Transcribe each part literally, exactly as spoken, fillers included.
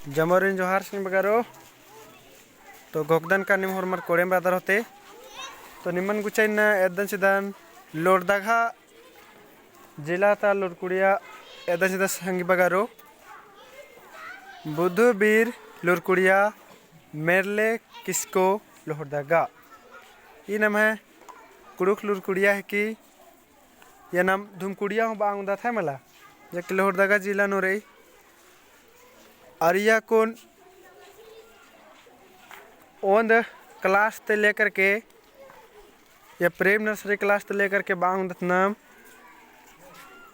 जमोरिन जोहार संगी बगरो। तो घोखदन का निम होरमर कोड़ेम रअदर होते। तो निमन गुचा इन्ना एद्दन चिदन लोहरदगा जिला ता लूरकुड़िया एद्दन चिदन संगी बगरो। बुधु बीर लूरकुड़िया मेरले किसको लोहरदगा। ई नम्है कुँड़ुख़ लूरकुड़िया है कि या नाम धुमकुड़िया हूँ बआ ओंगदत है मला, जे कि लोहरदगा जिला नू रई। और या कुन ओन्द class ते लेकर के, या pre nursery class ते लेकर के बआ ओंगदत नाम,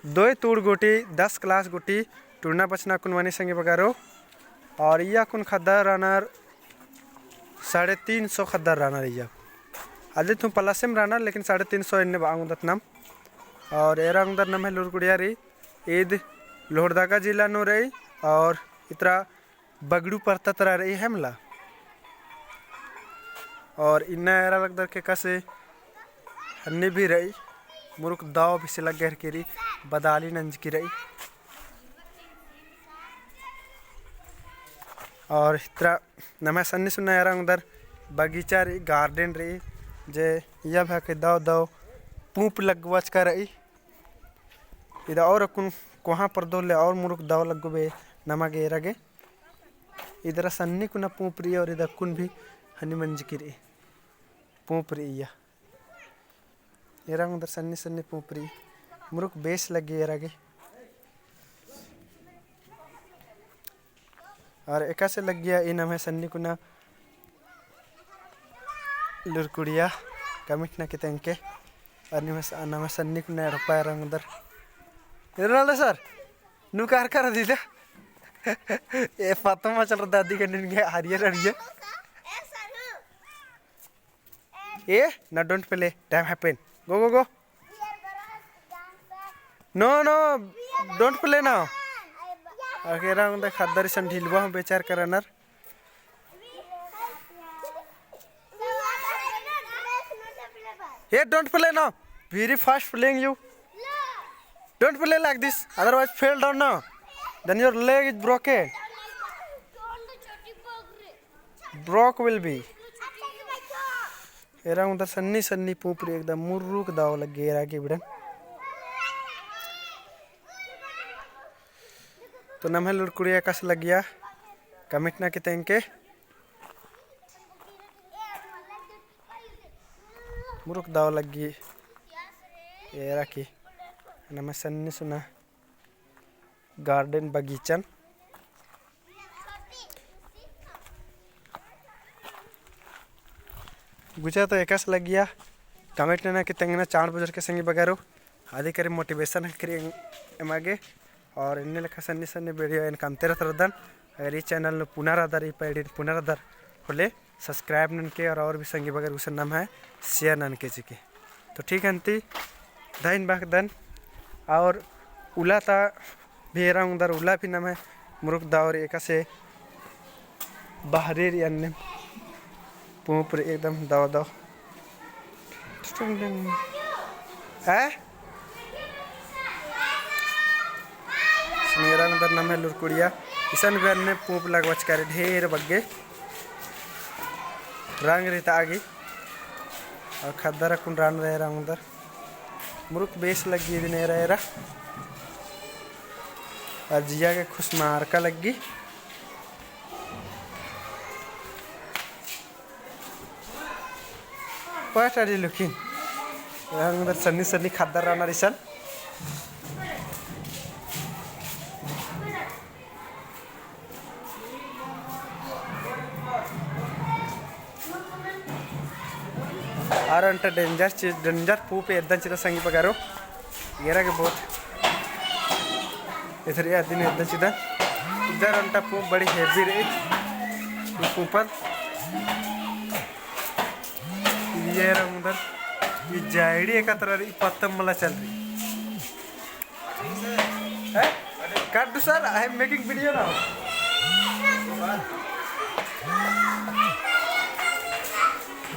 दोय तूड़ गूटी दस class गूटी टुड़ना बचना कुन मनी संगी बगरो। और इया कुन ख़द्दर रअनर साढ़े तीन सौ ख़द्दर रअनर इया। अदिन हूँ plus एम रअनर, लेकिन साढ़े तीन सौ एन्ने बआ ओंगदत नाम। और एरा ओंगदर नम्है लूरकुड़िया रई, ईद लोहरदगा जिला नू रई। और इतरा बगड़ू परता तरा रई है मला। और इन्ना एरा लगदर के एकासे हन्नी भी रई, मुरुक दव बेसे लग्गे हेरकी रई, बदाली नंजकी रई। और इतरा नम्है सन्नी सुन्ना एरा ओंगदर बगीचा रई, garden रई, जे इया भा के दव दव पूँप लग्गवाचका रई। इदा और अक्कुन कोहाँ परदो ले और मुरुक दव लग्गो बे नमा गे एरा गे। इदरा सन्नी कुना पूँप रई और इदा अक्कुन भी हन्नी मंजकी रई, पूँप रई इया। एरा ओंगदर सन्नी सन्नी पूँप रई, मुरुक बेस लग्गी एरा गे। और एकासे लग्गिया ई नम्है सन्नी कुना लूरकुड़िया comment नना की तेंगके। और निम्है स-, नम्है सन्नी कुना एड़पा एरा ओंगदर। रोनाल्डो sir, नू कार कार दीदा। ए पत्तो मा चल रहा दादी का निन के हरियर हरियर। ए, ना, don't play, time happen. Go, go, go. No, no, don't play now. अकेरा उन्दे ख़द्दर इसन ढिलवा हूँ बेचार करनर। Hey, don't play now. Very fast playing you. Don't play like this. Otherwise, fell down now. Then your leg is broken. Broke will be. एरा उन्दर सन्नी सन्नी पूँप रई एकदम मुरुक दव लग्गी एरा गे बिड़न। तो नम्है लूरकुड़िया एकासे लग्गिया comment नना की तेंगके। मुरुक दव लग्गी एरा की नम्है सन्नी सुना garden बगीचन। गुचा तो एकासे लग्गिया comment नना की तेंगना चाड़ बुझर के संगी बगरो। अदी करे motivation हकरी एमा गे। और इन्ने लेखा सन्नी सन्नी video एन कमते रहत रअदन। अगर ई channel नू पुना रअदर, ई पीढ़ी नू पुना रअदर होले subscribe ननके और, और भी संगी बगर गुसन नम्है share ननके चिके। तो ठीक अन्ती, धइन बअदन। और उला ता भी एरा उन्दर उला भी नम्है मुरुक दव रई एकासे बहरी रई अन्ने पूँप रई एकदम दव दव। हैं? एरा उन्दर नम्है लूरकुड़िया इसन भी अन्ने पूँप लगवाचका रई ढेर बग्गे रंग रई ता आगी। और ख़द्दर अक्कुन रअनर एरा उन्दर। मुरुक बेस लग्गी इदिन एरा एरा। और जिया गे खुसमारका लग्गी। What are you looking? एरा उन्दर सन्नी सन्नी ख़द्दर रअनर इसन। और ओन्टा danger चीज, danger पूँप एद्दन चिदन संगी बगरो। एरा गे बहुत एथेरिया अदिन एद्दन चिदन। इधर ओन्टा पूँप बड़ी heavy रई। ई पूँपन। एरा उन्दर। ई जायड़ी एका तरा रई, पत्तम मला चल रई। हैं? Cut do sir, I am making video now.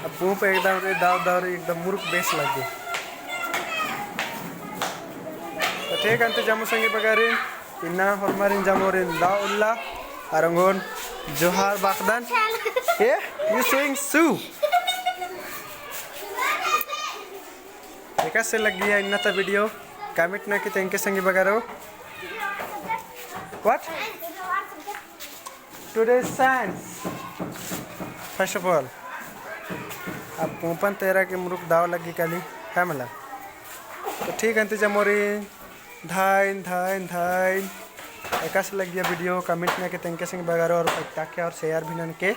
अब पूँप एकदम रई, दव दव रई, एकदम मुरुक बेस लग्गी। तो ठीक अन्ती जम्मो संगी बगरिन, इन्ना होरमारिन जम्मोरिन दव उल्ला। अरंगोन जोहार बाखदन। ए, you sewing shoe? एकासे लग्गिया इन्ना ता video, comment नना की तेंगके संगी बगारो। What? Today science. First of all, अब पोंपन तेरा के मुरुक दाव लग्गी काली, है मला? तो ठीक है, अंती जमोरी, धाइन, धाइन, धाइन। एकासे लग्गिया video, comment नना की तेंगके संगी बगारो और ताकि और share भी ननके।